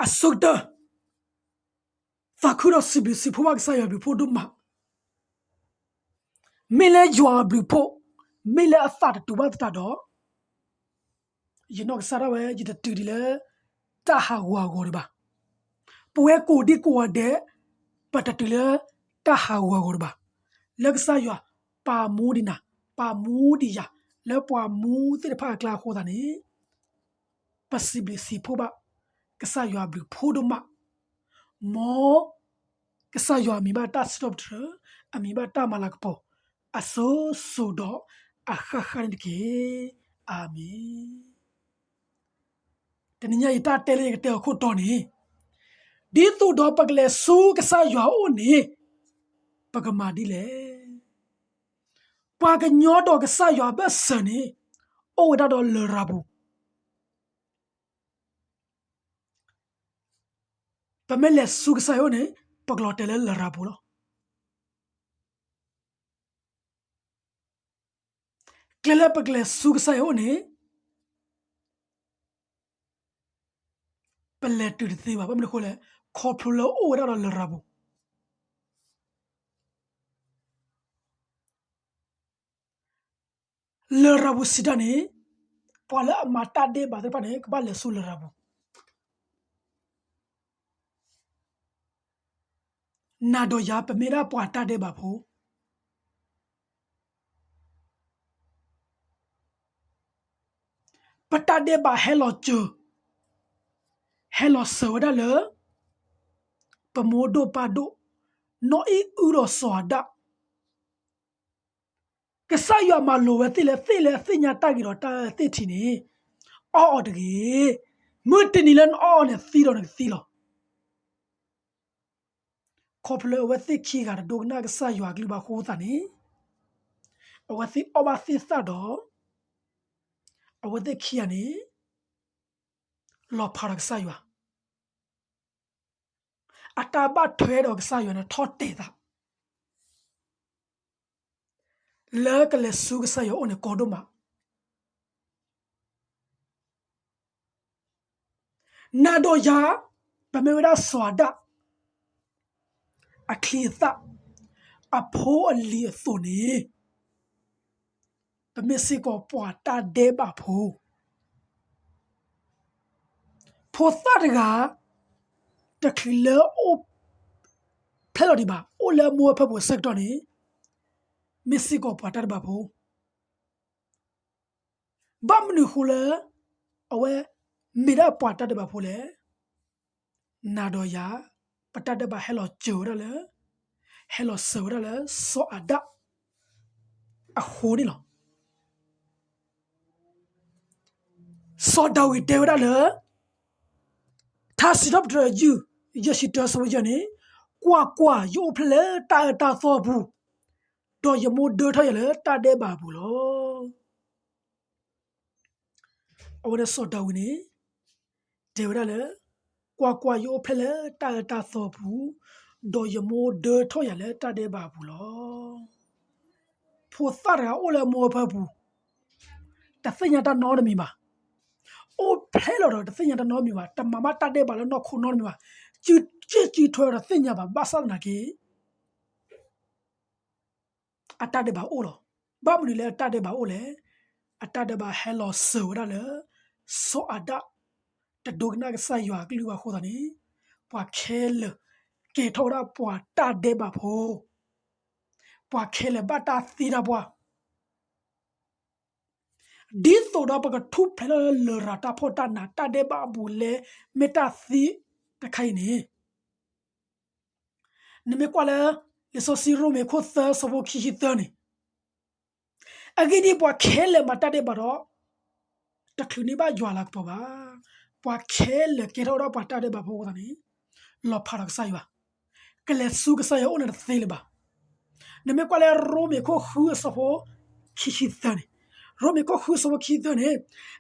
အဆိကတၢၢ် သးခုဒီးစံးဘျုးစံးဖှိၣ်ဘၣ်ကစၢ်ယွၤအဘျုးဖှိၣ်ဒိၣ်မး, မ့ၢ်လၢယွၤအဘျုးဖှိၣ်, မ့ၢ်လၢအသးတတူာ်ဘၣ်သတးဒီး ယနီၢ်ကစၢ်ဒၣ်ဝဲ ယတတုၤဒံးလၢ တၢ်ဟးဂူာ်ဟးဂီၤဒံးဘၣ်. ပဝဲကိးဒံကိးဂၤဒဲး ပတတုၤလၢ တၢ်ဟးဂူာ်ဟးဂီၤဒံးဘၣ်. လၢကစၢ်ယွၤ ပာ်မူဒံးနၤ, ပာ်မူဒံးယၤ လၢပှၤမူသ့ၣ်တဖၣ်အကျါအဃိသတးန့ၣ် ပစံးဘျုးစံးဖှိၣ်ဘၣ် ကစၢ်ယွၤအဘျုးဖှိၣ်ဒိၣ်မး, မ်ကစၢ်ယွၤအမံၤဘၣ်တၢ်စံးထီၣ်ပတြၢၤ, အမံၤဘၣ်တၢ်မၤလၤကပီၤ, အစိၤစိၤဒီးအဃၣ်ဃၣ်န့ၣ်တက့ၢ်. အၤမ့ၣ်. တနံၤညါအံၤတၢ်တဲလၢယကတဲအီၤခိၣ်တီန့ၣ်, ဒ်သိးဒီးပကလဲၤဆူကစၢ်ယွၤအအိၣ်န့ၣ် ပကမၤဒ်လဲၣ်. ပှၤကညီဒီးကစၢ်ယွၤအဘၢၣ်စၢၤန့ၣ် အိၣ်ဝဲဒၣ်ဒီးလရာ်ပူၤ. ပမ့ၢ်လဲၤဆူကစၢ်ယွၤအအိၣ်န့ၣ် ပကလီၤတဲာ်လၢလရာ်ပူၤလီၤ. ကျဲလၢပကလဲၤဆူကစၢ်ယွၤအအိၣ်န့ၣ် ပလဲၤတုၤတသ့ဘၣ်. ဘၣ်မနုၤအဃိလဲၣ်, ခီဖျိလၢအိၣ်ဝဲဒၣ်ဒီးလရာ်ပူၤ. လရာ်ပူၤစံးတၢ်န့ၣ် ပှၤလၢအမၤတၢ်ဒဲးဘးသ့ၣ်တဖၣ်န့ၣ် ကဘၣ်လဲၤဆူလရာ်ပူၤ. နၤဒီးယၤ ပမ့ၢ်ဒၣ်ပှၤတၢ်ဒဲးဘးဖိ, ပတၢ်ဒဲးဘးဟဲလီၤစၢၤ, ဟဲလီၤစၢၤဝဲဒၣ်လၢ ပမိၢ်ဒိၣ်ပၢ်ဒိၣ်, နီၢ်အံၣ်အုဒီးစီၤအၤဒၣ်. ကစၢ်ယွၤမၤလိာ်ဝဲသ့ၣ်လၢ သ့ၣ်လၢအသ့ၣ်ညါတၢ်ဂ့ၤဒီးတၢ်သ့ၣ်ထံးန့ၣ်, အီၣ်အီၤတဂ့ၤ. မုၢ်တနံၤလၢနအီၣ်အီၤန့ၣ် သံဒီးနကသံလီၤ. ခီဖျိလၢအဝဲသ့ၣ်ခံဂၤတဒိကနၣ်ကစၢ်ယွၤအကလုၢ်ဘၣ်အဃိသတးန့ၣ်, အဝဲသ့ၣ်အီၣ်ဘၣ်သ့ၣ်သၣ်ဒီး အဝဲသ့ၣ်ခံဂၤန့ၣ် လီၤဖးဒီးကစၢ်ယွၤ, အတၢ်ဘၣ်ထွဲဒီးကစၢ်ယွၤန့ၣ်ထီၣ်တဲာ်သး လၢကလဲၤဆူကစၢ်ယွၤအအိၣ်န့ၣ်ကီဒိၣ်မး. နၤဒီးယၤ ပမ့ၢ်ဝဲဒၣ်စီၤအၤဒၣ် အချံအသၣ် အဖိအလံၤအသိးန့ၣ်, ပမ့ၢ်စ့ၢ်ကီးပှၤတၢ်ဒဲးဘးဖိ. ဖိသၣ်တဂၤ တချုးလၢအိၣ်ဖျဲၣ်လီၤဒံးဘၣ် အိၣ်လၢအမိၢ်အဖၢပူၤအဆၢကတီၢ်န့ၣ် မ့ၢ်စ့ၢ်ကီးပှၤတၢ်ဒဲးဘးဖိ. ဘၣ်မနုၤအဃိလၢ အဝဲမ့ၢ်ဒၣ်ပှၤတၢ်ဒဲးဘးဖိလဲၣ်. နၤဒီးယၤ ပတၢ်ဒဲးဘးဟဲလီၤစၢၤဝဲဒၣ်လၢ ဟဲလီၤစၢၤဝဲဒၣ်လၢစီၤအၤဒၣ်အဃိန့ၣ်လီၤ. စီၤဒၤဝံးတဲဝဲဒၣ်လၢ ထါစံးထီၣ်ပတြၢၤ ယုၢ် ယဲၢ်ဆံတၢ အဆၢဖိယဲၢ်န့ၣ်, ကွၢ်ကွၢ်, ယအိၣ်ဖျဲၣ်လၢတၢ်အၢတၢ်သီအပူၤ, ဒီးယမိၢ်ဒၢထီၣ်ယၤလၢတၢ်ဒဲးဘးအပူၤလီၤ. အဝဲန့ၣ်စီၤဒၤဝံးန့ၣ် တဲဝဲဒၣ်လၢ ကွၢ်ကွၢ်, ယအိၣ်ဖျဲၣ်လၢတၢ်အၢတၢ်သီအပူၤ, ဒီးယမိၢ်ဒၢထီၣ်ယၤလၢတၢ်ဒဲးဘးအပူၤလီၤ. ဖိသၣ်တဂၤအိၣ်လၢအမိၢ်အဖၢပူၤ, တသ့ၣ်ညါတၢ်နီတမံၤဘၣ်. အိၣ်ဖျဲၣ်လီၤဒီးတသ့ၣ်ညါတၢ်နီတမံၤဘၣ်, တမၤဘၣ်တၢ်ဒဲးဘးလၢနီၢ်ခိနီတမံၤဘၣ်, စုစ့စုထွဲဒီးတသ့ၣ်ညါဘၣ်, ဘၣ်ဆၣ်သနာ်က့ အတၢ်ဒဲးဘးအိၣ်လီၤ. ဘၣ်မနုၤလၢအတၢ်ဒဲးဘးအိၣ်လဲၣ်. အတၢ်ဒဲးဘးဟဲလီၤစၢၤဝဲဒၣ်လၢ စီၤအၤဒၣ် တဒိကနၣ်ကစၢ်ယွၤအကလုၢ်ဘၣ်အဃိသတးန့ၣ်, ပှၤခဲလၢာ်ကဲထီၣ်ဝဲဒၣ်ပှၤတၢ်ဒဲးဘးဖိ, ပှၤခဲလၢာ်ဘၣ်တၢ်သံတၢ်ပှၢ် ဒ်သိးဒီးပကထူၣ်ဖျဲးထီၣ်လၢလရာ်တၢ်ဖှီၣ်တၢ်နး တၢ်ဒဲးဘးအပူၤလၢမ့ၢ်တၢ်သံတခါအံၤန့ၣ်, နမ့ၢ်ကွၢ်လၢ လံာ်စီဆှံရိမ့ၤခိၣ်သၢ ဆၢဖိခံဆံသၢန့ၣ်, အဂ့ၢ်ဒ်အံၤ, ပှၤခဲလၢာ်မၤတၢ်ဒဲးဘးဒီး တချုးန့ၢ်ဘၣ်ယွၤလၤကပီၤဘၣ်. ပှၤခဲလၢာ်ကဲထီၣ်ဝဲဒၣ်ပှၤတၢ်ဒဲးဘးဖိအဃိသတးန့ၣ်, လီၤဖးဒီးကစၢ်ယွၤ, ကလဲၤဆူကစၢ်ယွၤအအိၣ်န့ၣ်တသ့လၢၤဘၣ်. နမ့ၢ်ကွၢ်လၢရိမ့ၤခိၣ်ဃုအဆၢဖိခံဆံသၢန့ၣ်, ရိမ့ၤခိၣ်ဃုအဆၢဖိခံဆံသၢန့ၣ်,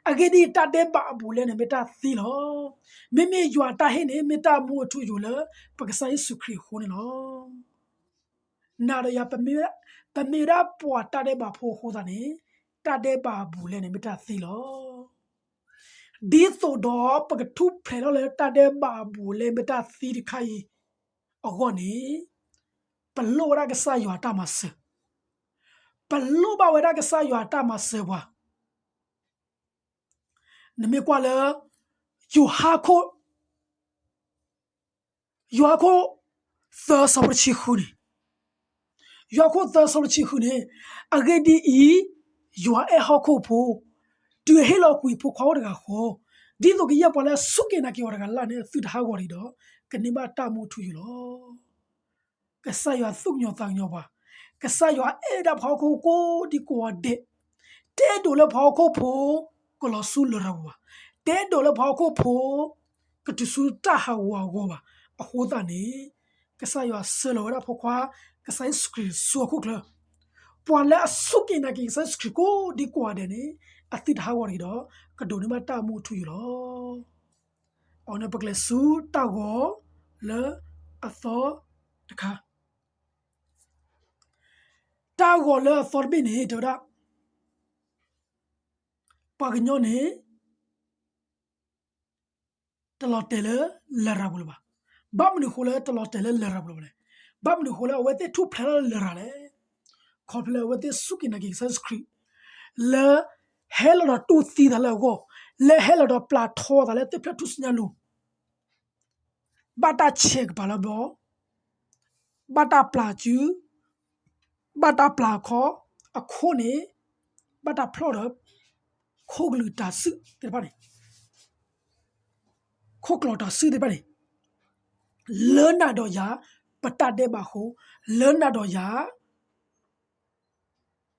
အဂ့ၢ်ဒ်အံၤ, တၢ်ဒဲးဘးအပူၤလဲၣ်န့ၣ် မ့ၢ်တၢ်သံလီၤ. မ့မ့ၢ်ယွၤအတၢ်ဟ့ၣ်န့ၣ် မ့ၢ်တၢ်မူအထူအယိာ်လၢပကစၢ်ယ့ၣ်ၡူးခရံာ်အဃိန့ၣ်လီၤ. နၤဒီးယၤ ပမ့ၢ်ဝဲဒၣ်ပှၤတၢ်ဒဲးဘးဖိအဃိသတးန့ၣ်, တၢ်ဒဲးဘးအပူၤလဲၣ်န့ၣ် မ့ၢ်တၢ်သံလီၤ. ဒ်သိးဒီးပကထူၣ်ဖျဲးထီၣ်လၢတၢ်ဒဲးဘးအပူၤလၢမ့ၢ်တၢ်သံတခါအံၤအဂီၢ်န့ၣ်, ပလိၣ်ဝဲဒၣ်ကစၢ်ယွၤတၢ်မၤစၢၤ, ပလိၣ်ဘၣ်ဝဲဒၣ်ကစၢ်ယွၤတၢ်မၤစၢၤပှၤ. နမ့ၢ်ကွၢ်လၢ ယိၤဟၣ်ခိၣ် ယိၤဟၣ်ခိၣ်သၢ ဆၢဖိတဆံဃုန့ၣ်, ယိၤဟၣ်ခိၣ်သၢ ဆၢဖိတဆံဃုန့ၣ်, အဂ့ၢ်ဒ်အံၤ, ယွၤအဲၣ်ဟီၣ်ခိၣ်ဖိ, တုၤအဟ့ၣ်လီၤကွံာ်အဖိခွါအိၣ်တဂၤဃီ, ဒ်သိးကယဲၢ်ပှၤလၢအစူၢ်က့ၤနာ်က့ၤအီၤတဂၤလၢ်လၢ်န့ၣ် အသုတဟးဂီၤတဂ့ၤဒီး, ကန့ၢ်ဘၣ်တၢ်မူအထူအယိာ်လီၤ. ကစၢ်ယွၤသူၣ်ကညီၤသးကညီၤပှၤ, ကစၢ်ယွၤအဲၣ်ဝဲဒၣ်ပှၤဟီၣ်ခိၣ်ဖိကိးဒံကိးဂၤဒဲး, တအဲၣ်ဒိးလၢပှၤဟီၣ်ခိၣ်ဖိ ကလီၤဆူလရာ်ပူၤဘၣ်, တအဲၣ်ဒိးလၢပှၤဟီၣ်ခိၣ်ဖိ ကတုၤဆူတၢ်ဟးဂူာ်ဟးဂီၤဘၣ်. အဃိသတးန့ၣ်, ကစၢ်ယွၤဆှၢလီၤဝဲဒၣ်ဖိခွါ ကစၢ်ယ့ၣ်ၡူးခရံာ်ဆူဟီၣ်ခိၣ်ချၢ, ပှၤလၢအစူၢ်က့ၤနာ်က့ၤကစၢ်ယ့ၣ်ၡူးခရံာ်ကိးဒံကိးဂၤဒဲးန့ၣ်, အသုတဟးဂီၤတဂ့ၤဒီး, ကဒိးန့ၢ်ဘၣ်တၢ်မူအထူအယိာ်လီၤ. အဝဲန့ၣ်ပကလဲၤဆူတၢ်ဂီၤလၢအသီတခါ, တၢ်ဂီၤလၢအသီတဘ့ၣ်န့ၣ် တဲဝဲဒၣ် ပှၤကညီန့ၣ် တလီၤတဲာ်လၢလရာ်ပူၤလၢၤဘၣ်. ဘၣ်မနုၤဃိလၢတလီၤတဲာ်လၢလရာ်ပူၤလၢၤဘၣ်လဲၣ်. ဘၣ်မနုၤဃိလၢအဝဲသ့ၣ်ထူၣ်ဖျဲးထီၣ်လၢလရာ်လဲၣ်. ခီဖျိလၢအဝဲသ့ၣ်စူၢ်က့ၤနာ်က့ၤကစၢ်ယ့ၣ်ၡူးခရံာ် လၢ ဟဲလီၤဒီးတူၢ်သံသးလၢအဂီၢ်, လၢဟဲလီၤဒီးပျၢ်ထီသးလၢသ့ၣ်ဖျၢၣ်ထူၣ်စုညါလိၤ ဘၣ်တၢ်ဆဲးကပၤလၢဘျီ, ဘၣ်တၢ်ပျၢ်စု, ဘၣ်တၢ်ပျၢ်ခီ, အခိၣ်န့ၣ် ဘၣ်တၢ်ဖျီၣ်ဒီး ခိၣ်ကလုာ်တၢ်စုၣ်သ့ၣ်တဖၣ်န့ၣ်, ခိၣ်ကျီၤတၢ်စုၣ်သ့ၣ်တဖၣ်န့ၣ်, လၢနၤဒီးယၤ ပတၢ်ဒဲးဘးအဃိ, လၢနၤဒီးယၤ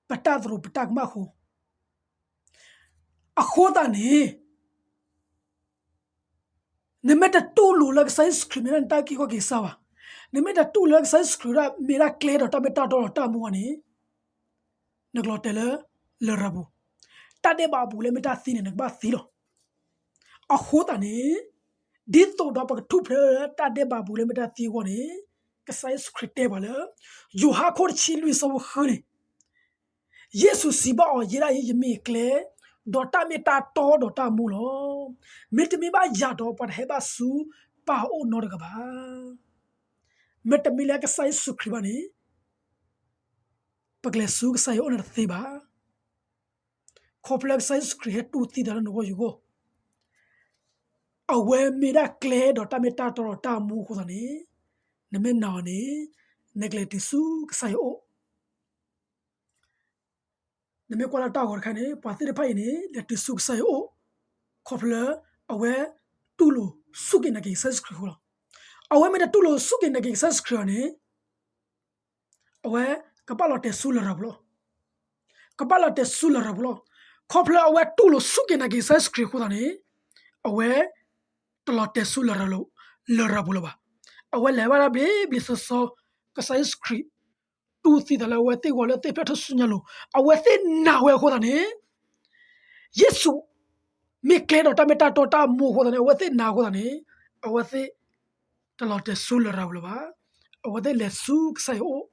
ပတၢ်သရူးပတၢ်ကမၣ်အဃိ, အဃိသတးန့ၣ် နမ့ၢ်တတူၢ်လိာ်လၢကစၢ်ယ့ၣ်ၡူးခရံာ်မ့ၢ်ဒၣ်နတၢ်အုၣ်က့ၤခီၣ်က့ၤကစၢ်ဘၣ်, နမ့ၢ်တတူၢ်လိာ်လၢကစၢ်ယ့ၣ်ၡူးခရံာ်ဒၣ်မ့ၢ်ဒၣ်ကျဲဒီးတၢ်မ့ၢ်တၢ်တီဒီးတၢ်မူဘၣ်န့ၣ်, နကလီၤတဲာ်လၢ လရာ်ပူၤ, တၢ်ဒဲးဘးအပူၤလၢမ့ၢ်တၢ်သံန့ၣ် နကဘၣ်သံလီၤ. အဃိသတးန့ၣ် ဒ်သိးဒီးပကထူၣ်ဖျဲးလၢတၢ်ဒဲးဘးအပူၤလၢမ့ၢ်တၢ်သံအဂီၢ်န့ၣ်, ကစၢ်ယ့ၣ်ၡူးခရံာ်တဲပှၤလၢ ယိၤဟၣ်ခိၣ်တဆံလွံၢ်ဆၢဖိဃုန့ၣ်, ယ့ၣ်ၡူးစံးဘၣ်အီၤ, ယဲဒၣ်အံၤ ယမ့ၢ်ကျဲ, ဒီးတၢ်မ့ၢ်တၢ်တီဒီးတၢ်မူလီၤ. မ့တမ့ၢ်ဘၣ်ယၤဒီး ပှၤတဟဲဘၣ်ဆူပၢ်အအိၣ်နီတဂၤဘၣ်. မ့တမ့ၢ်လၢကစၢ်ယ့ၣ်ၡူးခရံာ်ဘၣ်န့ၣ် ပကလဲၤဆူကစၢ်ယွၤအအိၣ်န့ၣ်တသ့ဘၣ်. ခီဖျိလၢကစၢ်ယ့ၣ်ၡူးခရံာ်ဟဲတူၢ်သံသးလၢနဂီၢ်ယဂီၢ်, အဝဲမ့ၢ်ဒၣ်ကျဲဒီးတၢ်မ့ၢ်တၢ်တီဒီးတၢ်မူအဃိသတးန့ၣ်, နမ့ၢ်နာ်အီၤန့ၣ်, နကလဲၤတုၤဆူကစၢ်ယွၤအအိၣ်. နမ့ၢ်ကွၢ်လၢတၢ်ဂီၤတခါန့ၣ် ပှၤသ့ၣ်တဖၣ်အံၤန့ၣ် လဲၤတုၤဆူကစၢ်ယွၤအအိၣ်, ခီဖျိလၢအဝဲတူၢ်လိာ်စူၢ်က့ၤနာ်က့ၤကစၢ်ယ့ၣ်ၡူးခရံာ်အဃိလီၤ. အဝဲမ့ၢ်တတူၢ်လိာ်စူၢ်က့ၤနာ်က့ၤကစၢ်ယ့ၣ်ၡူးခရံာ်အီၤန့ၣ် အဝဲကဘၣ်လီၤတဲာ်ဆူလရာ်ပူၤလီၤ. ကဘၣ်လီၤတဲာ်ဆူလရာ်ပူၤလီၤ. ခီဖျိအဝဲတူၢ်လိာ်စူၢ်က့ၤနာ်က့ၤကစၢ်ယ့ၣ်ၡူးခရံာ်အဃိသတးန့ၣ်, အဝဲတလီၤတဲာ်ဆူလရာ်ပူၤလၢၤဘၣ်. အဝဲလဲၤဘၣ်ဒၣ်ဘျ့ဘျ့ဆှီဆှီ, ကစၢ်ယ့ၣ်ၡူးခရံာ်တူၢ်သံသးလၢအဝဲသ့ၣ်ဂီၢ်လၢသ့ၣ်ဖျၢၣ်ထူၣ်စုညါလိၤ, အဝဲသ့ၣ်နာ်ဝဲအဃိသတးန့ၣ်, ယ့ၣ်ၡူး မ့ၢ်ကျဲဒီးတၢ်မ့ၢ်တၢ်တီတၢ်မူအဃိသတးန့ၣ်, အဝဲသ့ၣ်နာ်အဃိသတးန့ၣ်, အဝဲသ့ၣ်တလီၤတဲာ်ဆူလရာ်ပူၤလၢၤဘၣ်. အဝဲသ့ၣ်လဲၤဆူကစၢ်ယွၤအ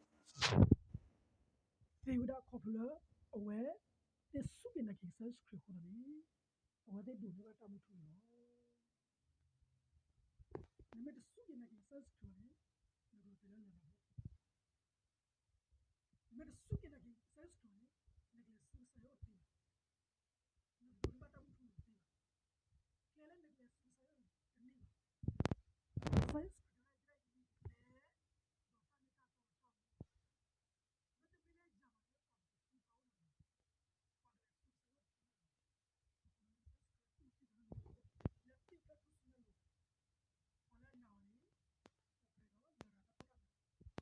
အိၣ် သ့ဝဲဒၣ်ခီဖျိလၢအဝဲသ့ၣ်စူၢ်က့ၤနာ်က့ၤကစၢ်ယ့ၣ်ၡူးခရံာ်အဃိသတးန့ၣ်, အဝဲသ့ၣ်ဒိးန့ၢ်ဘၣ်တၢ်မူထူယိာ်လီၤ. နမ့ၢ်တစူၢ်က့ၤနာ်က့ၤကစၢ်ယ့ၣ်ၡူးခရံာ်န့ၣ်, နကလီၤတဲာ်လၢလရာ်ပူၤလီၤ. နမ့ၢ်တစူၢ်က့ၤနာ်က့ၤကစၢ်ယ့ၣ်ၡူးခရံာ်န့ၣ်, နကလဲၤဆူကစၢ်ယွၤအအိၣ်တသ့ဘၣ်. နကဒိးန့ၢ်ဘၣ်တၢ်မူထူယိာ်တသ့ဘၣ်. ကျဲလၢနကလဲၤဆူကစၢ်ယွၤအအိၣ်န့ၣ် တန့ၢ်ဘၣ်. ကစၢ်ယ့ၣ်ၡူးခရံာ်တဲဝဲဒၣ် ယမ့ၢ်ကျဲ, ဒီးတၢ်မ့ၢ်တၢ်တီဒီးတၢ်မူ မ့တမ့ၢ်လၢယၤဘၣ်န့ၣ် ပှၤတတုၤဆူပၢ်အအိၣ်ဘၣ်. ပှၤကလဲၤဆူကစၢ်ယွၤတသ့ဘၣ်. လၢသ့ၣ်ဖျၢၣ်ထူၣ်စုညါလိၤ, ပှၤလၢအနာ်အီၤန့ၣ်, ကပှဲၤဒီးလရာ်တၢ်တီတၢ်မူ,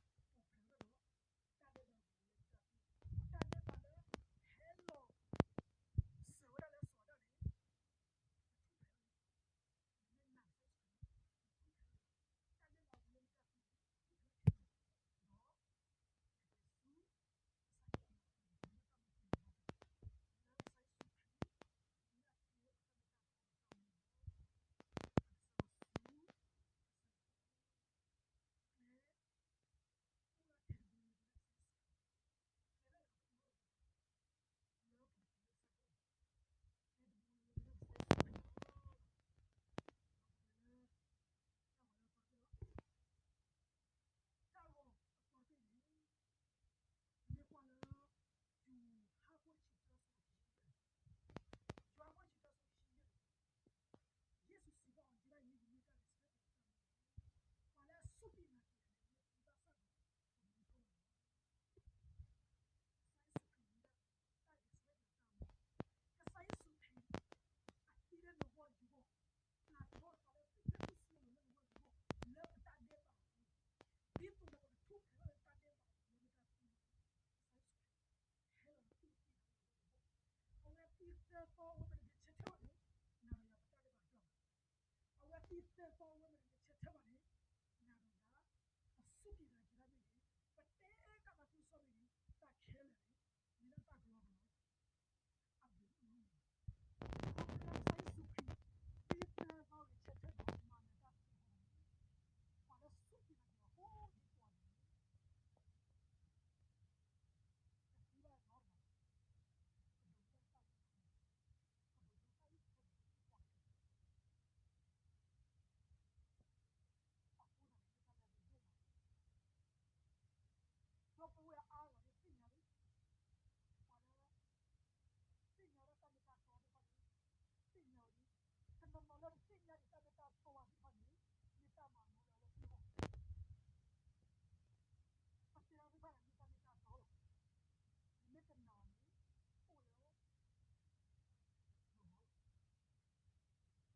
တဲပီဝဲမ့ၢ်တဂ့ၤ ဆဲးထဲဘၣ်န့ၣ် နၤဒီးယၤ ပစူၢ်က့ၤနာ်က့ၤတၢ်မ့ၢ်ဂ့ၤ, ပတဲကၣ်တၢ်သးခုကစီၣ်မ့ၢ်ဂ့ၤ, တၢ်ခဲလၢာ်န့ၣ် မ့ၢ်ဒၣ်တၢ်ကလီကလီ အဘျုးအဖှိၣ်န့ၣ်, ခီဖျိလၢကစၢ်ယ့ၣ်ၡူးခရံာ် ဒ်တဲပီဂ့ၤ ဆဲးထဲဘၣ်မၤနၢၤတၢ်သ့အဂီၢ်န့ၣ်, ပှၤလၢစူၢ်က့ၤနာ်က့ၤအီၤ ဟိဒ်ပှၤန့ၣ် ကသံဘၣ်နီတဂၤ, ကဒိးန့ၢ်ဘၣ်တၢ်အုၣ်က့ၤခီၣ်က့ၤ, ကဒိးန့ၢ်တၢ်အုၣ်က့ၤခီၣ်က့ၤ အဃိသတးန့ၣ် မ့ၢ်တၢ်လၢအရ့ဒိၣ်မး, ဒီပုၢ်ဝဲၢ်အါဂၤန့ၣ်သ့ၣ်ညါလံ, ပှၤလၢ သ့ၣ်ညါဝဲဒၣ်တၢ်မ့ၢ်တၢ်တီသ့ၣ်တဖၣ်န့ၣ် သ့ၣ်ညါဝဲလံ, တနီၤနီၤလၢတသ့ၣ်ညါဒံးတၢ်မ့ၢ်တၢ်တီဘၣ်သ့ၣ်တဖၣ်န့ၣ် မ့ၢ်တၢ်မၤလိလၢ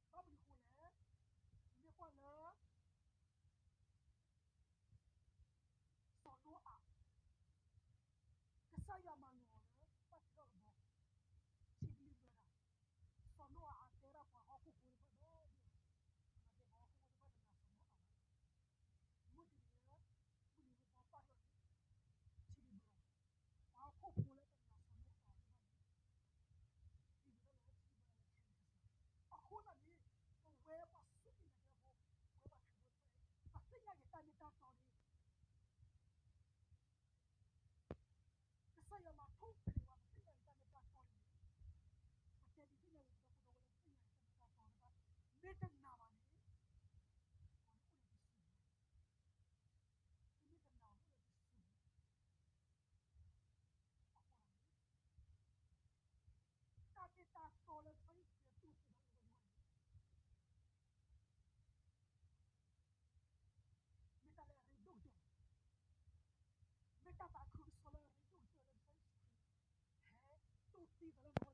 အလီၢ်ခံအဂီၢ်, ပတဲအီၤသ့ၣ်တဖၣ်န့ၣ် မ့ၢ်တၢ်မ့ၢ်တၢ်တီလီၤ, နမ့ၢ်တနာ်န့ၣ် အိၣ်လၢ ဘၣ်မနုၤအဃိလဲၣ်, မ့ၢ်ကွၢ်လၢ စီၤနိအၤ, ကစၢ်ယွၤမၤလိာ်အီၤလၢ ဘၣ်တ့ထီၣ်ကဘီ, ထံကလံၤဘၢတၢ်, စီၤနိအၤအတဲဝဲဒၣ်ပှၤဟီၣ်ခိၣ်ဖိတဖၣ်ဒီး, ပှၤဟီၣ်ခိၣ်ဖိတဖၣ်တနာ်စီၤနိအၤဘၣ်, မုၢ်တနံၤလၢ မုၢ်နံၤလၢပှၤဘၣ်ထီၣ်န့ၣ် ထံကလံၤဘၢတၢ်, ပှၤဟီၣ်ခိၣ်ဖိလၢတနာ်စီၤနိအၤတဖၣ်န့ၣ် ဒ်သိးလၢထံကလံၤဘၢတၢ်လၢခဲအံၤခဲဆ့, အဃိသတးန့ၣ် ပဝဲပှၤစူၢ်က့ၤနာ်က့ၤတၢ်ဖိ, ပဝဲပှၤခရံာ်ဖိတဖၣ်အံၤ ပသ့ၣ်ညါက့ၤတၢ်မ့ၢ်တၢ်တီန့ၣ် ကစၢ်ယွၤမၤထူၣ်ဖျဲးဝဲပသ့ၣ်ညါက့ၤတၢ်မ့ၢ်တၢ်တီန့ၣ်, ပတဲဒ်သ့ၣ်ညါက့ၤပဒီပုၢ်ဒီဝဲၢ်လၢပသ့ၣ်ညါက့ၤတၢ်မ့ၢ်တၢ်တီတဖၣ်, မ့ၢ်တနာ်ဘၣ်န့ၣ်, ပှၤန့ၣ်အိၣ်လၢတစုပူၤ, မ့ၢ်တနာ်အိၣ်လၢတစုပူၤ, အဃိန့ၣ် တၢ်မ့ၢ်တၢ်တီလၢကစၢ်ယ့ၣ်ၡူးခရံာ်တူၢ်သံလၢအဝဲန့ၣ် မ့ၢ်တၢ်လၢအရ့ဒိၣ်ကတၢၢ်, မ့ၢ်တၢ်သးခုကစီၣ်လၢအရ့ဒိၣ်ကတၢၢ်လၢကစၢ်ယ့ၣ်ၡူးခရံာ် ဟဲတူၢ်သံသးလၢ